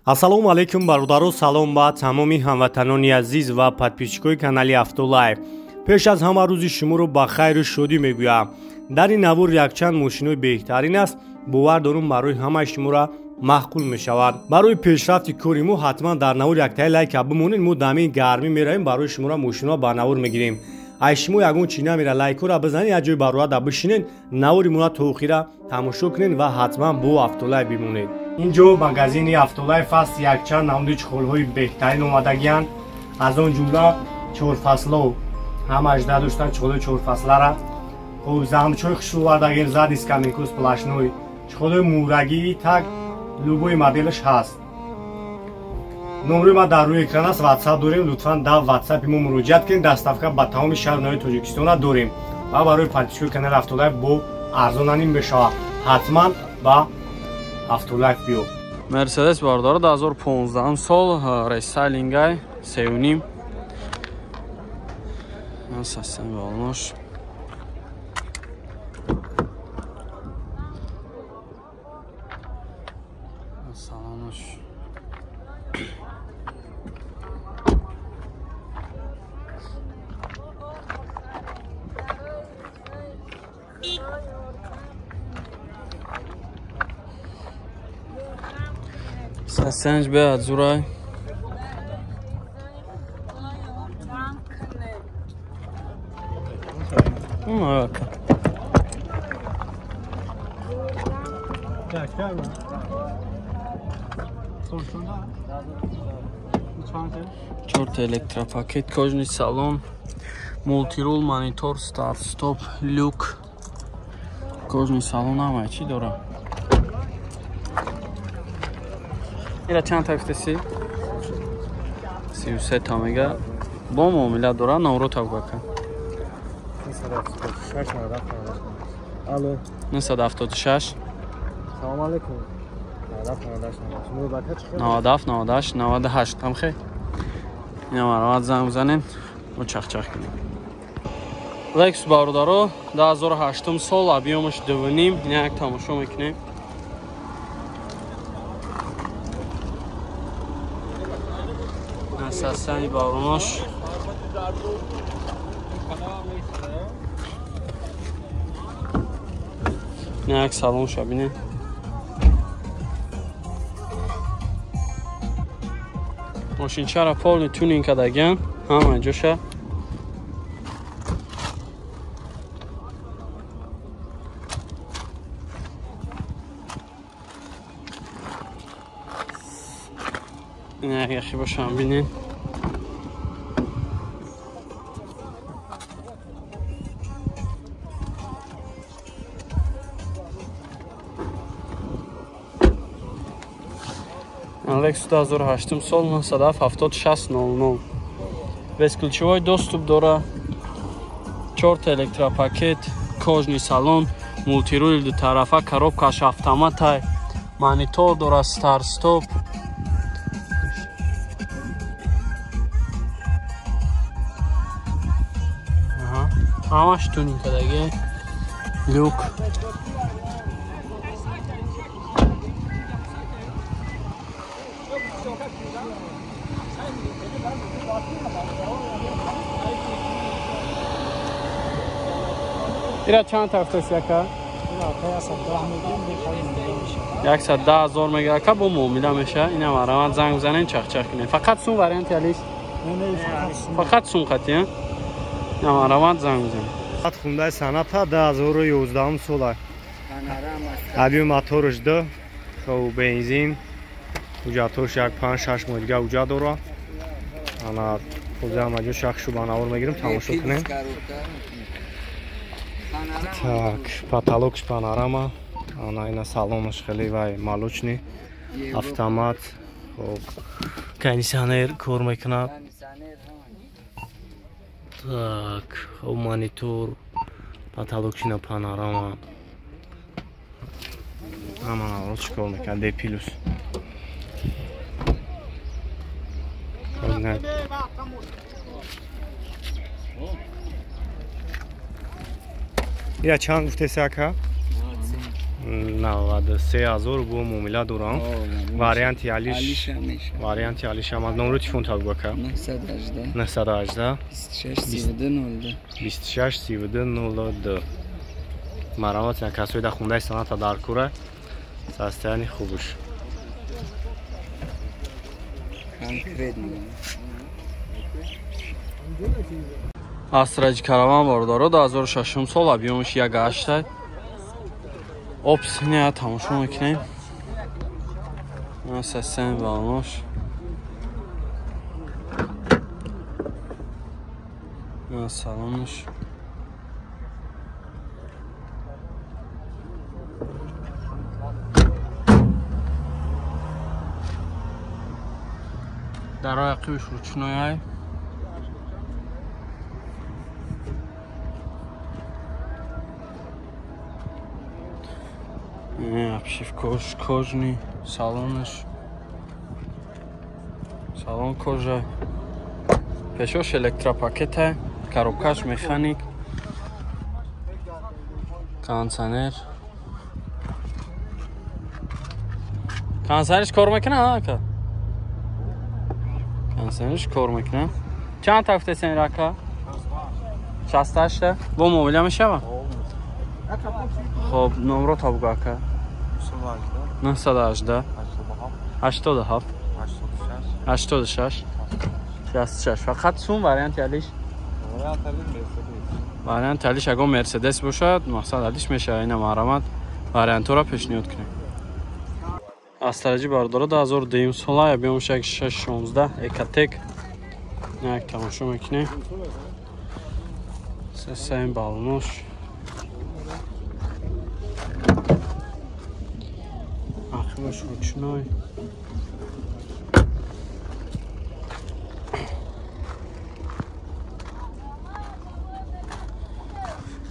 Ассалому алайкум бародаро, салом ба тамоми ҳамватанони азиз ва подписчикои канали Автолайв. Пеш аз ҳама рӯзи шуморо ба хайру шодӣ мегӯям. Дар ин навор якчанд мошинои беҳтарин аст, бовар дорум барои ҳамаи шуморо маъқул мешавад. Барои пешрафти кори мо ҳатман дар навор яктаи лайка бимонед. Мо дамин гармӣ меравем, барои шуморо мошиноро ба навор мегирем. Ай шумо ягон чӣ намера, лайкҳоро бизанед, як ҷои бароада бишинед, навори моро то охира тамошо кунед ва ҳатман бо Автолайв бимонед. Инҷо магазини Автолайф аст, якчанд намуди чиқолҳои беҳтарин омадагиянд. Аз он ҷумла чорфасло ҳамааш дадоштанд, чиқолҳои чорфаслара. Хуб, замчои хушрӯ овардагем, задний скамейку сплошной, чиқолҳои мурагӣ так любой моделаш ҳаст. Номрои ма дар рӯи экран аст, ватсап дорем, лутфан дар ватсапи мо муроҷиат кунед. Доставка ба тамоми шаҳру ноҳияи Тоҷикистона дорем ва барои подписчикои канали Автолайф бо арзонаним мешавад. Ҳатман ба Автолайф биё. Мерседес бардора 2015 сол, рестайлингай 3.5. Асасан волнош. Салонош. Сасанҷ беад зурай. Чорта электропакет, кожаный салон, мултирул, монитор, старт, стоп, люк. Кожаный салон ҳама чӣ дора? Ира чанд та гуфтеси? 33 та мега. Бо муомила дора, навро тавбака. Алло. 976. Салом алейкум. 97 98 98 тамхе. Ина маромад занг бизанем, мо чахчах кунем. Lexus бародаро 2008 сол, объёмаш 2.5. Ина як тамошо мекунем. Асасани баронош. Ина як салон шабине. Мошинчара полный тюнинг кардагиан, ҳама ҷоша. Ина як яхи бошам бинен. Lexus 2008 сол, 970 600. Бесключевой доступ дора, 4 электропакет, кожаный салон, мултирул ду тарафа, коробкаш автоматай, монитор дора, старт стоп. Ҳамаш тюнинг кардаги, люк. Ира чанд тафтас яка? 110,000 мега ака, бо муомила меша. Ина марамат занг бизанен, чахчах кунен. Фақат сум варианти алист? Фақат сум қати, ина марамат занг бизанен. Хундаи Соната 2011 сола. Объём мотораш 2, хоб бензин. Ҳуҷҷатҳош як 5-6 моҳ дига ҳуҷҷат дора. Ана ҳозир ҳама ҷо шахшу ба навор мегирем, тамошо кунем. Так, потолокш панорама, ана ина салонаш хеле вай молочный, автомат, хоб кондиционер кор мекунад. Так, хоб монитор, потолокшина панорама. Ҳама навор чӣ кор мекунад, D плюс. Я чанд гуфтеси ака? 93 ҳазор бо муомила дорам. Варианти алиш, варианти алиш ҳам. Номро телефон таб ака. 918 918 26 32 02 26 32 02. Марамат як касои да хундаи саната дар кура состояни хубуш. Конкретно. Астраҷи караван бародаро 2006 сол объёмаш 1.8. Опс не тамошо мекунем. Асасан балош. Салонш. Дарои ақибиш ручной. Обшивкош кожный, салонш. Салон кожа. Пешош электропакета, коробкаш механик. Кондиционер. Кондиционерш кор мекунад, ака? Кондиционерш кор мекунад. Чанд та гуфтесен рака? 68. Бо муомила мешава? Хоб, номро та бугу ака. 918 87 86 66. Фақат сум варианти алиш? Варианти алиш агар Мерседес бошад, мақсад алиш мешавад. Ина маҳрамат вариантҳоро пешниҳод кунем. Астраҷи бародаро 2002 сола, объёмаш 616 Экотек. Як тамошо мекунем. Сесаим балонош. Ақибаш ручной.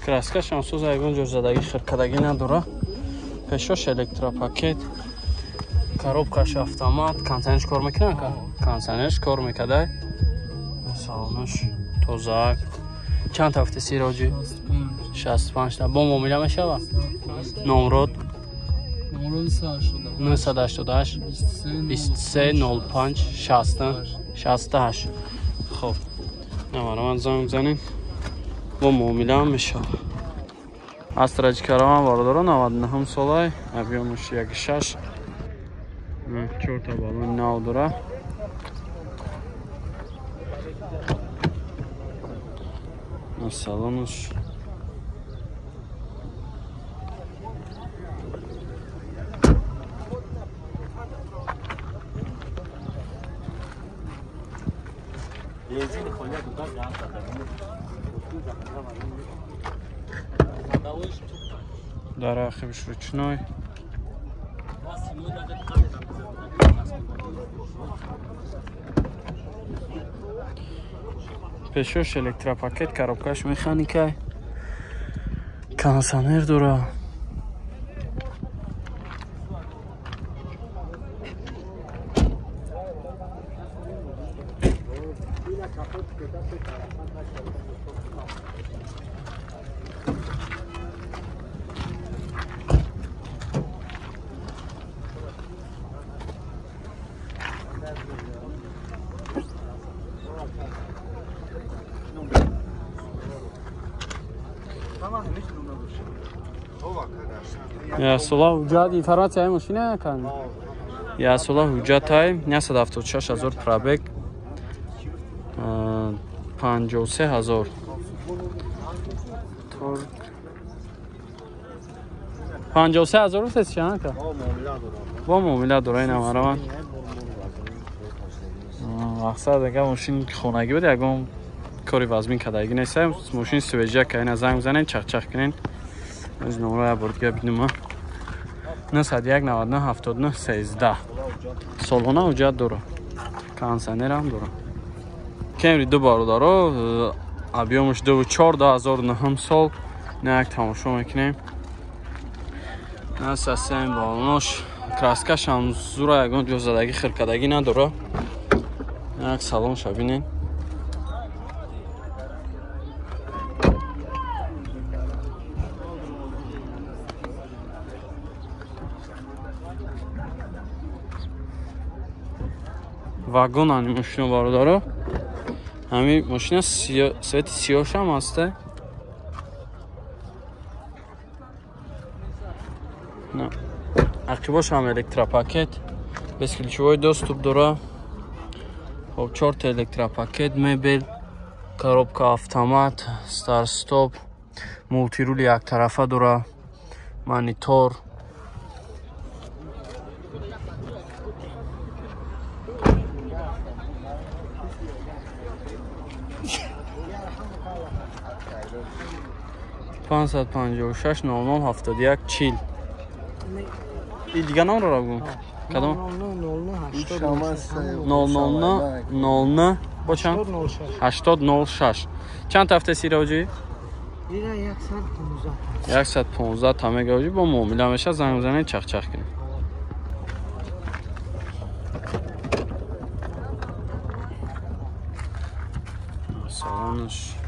Краскаш ҳам сӯза, ягон ҷо задагӣ хиркадагӣ надора. Пешош электропакет, коробкаш автомат, кондиционерш кор мекунад? Кондиционерш кор мекадай. Салонаш тозаак. Чанд та гуфти сироҷи? 65 та. Бо муомила мешава? Номрод 988 23 05 60 68. Хоб, намараман занг бизанед, бо муомила мешава. Астраҷи караван бародаро 99 солай, объёмаш 1.6. 4 та балон нав дора. Салонаш. Дар ақибаш ручной. Пешош электропакет, коробкаш механика, кондиционер дора. Ясула ҳуҷҷат информатсияи мошина якан. Ясула ҳуҷҷатай 976 ҳазор пробег, 53 ҳазор. 53 ҳазор рӯз чанд ка? Бо муомила дора ина мараман. Мақсад ага мошин хонагӣ буд, ягон кори вазмин кардагӣ нест. Мошин свежа ка ина занг бизанед, чақчақ кунед. Аз номро як бор дига бинем. 901 99 79 13. Солона ҳуҷҷат дора. Кондиционер ҳам дора. Кемри ду бародаро, объёмаш 2.4 2009 сол. На як тамошо мекунем. На сасем балонош, краскаш ҳам зура, ягон ҷо задагӣ хиркадагӣ надора. Як салонша бинед. Вагон ани мошино бародаро. Ҳами мошина свети сиёшам ҳаста. Ақибошам электропакет, бесключевой доступ дора. Хоб, чорта электропакет, мебел, коробка автомат, старт-стоп, мултирули яктарафа дора, монитор. 556 00 71 40. И дига номро гум? Кадом? 009 09 бо чанд? 8006. Чанд ҳафта сироҷӣ? 115 та мегаоҷӣ бо муомила меша, занг бизанед, чахчах кунед. Салонаш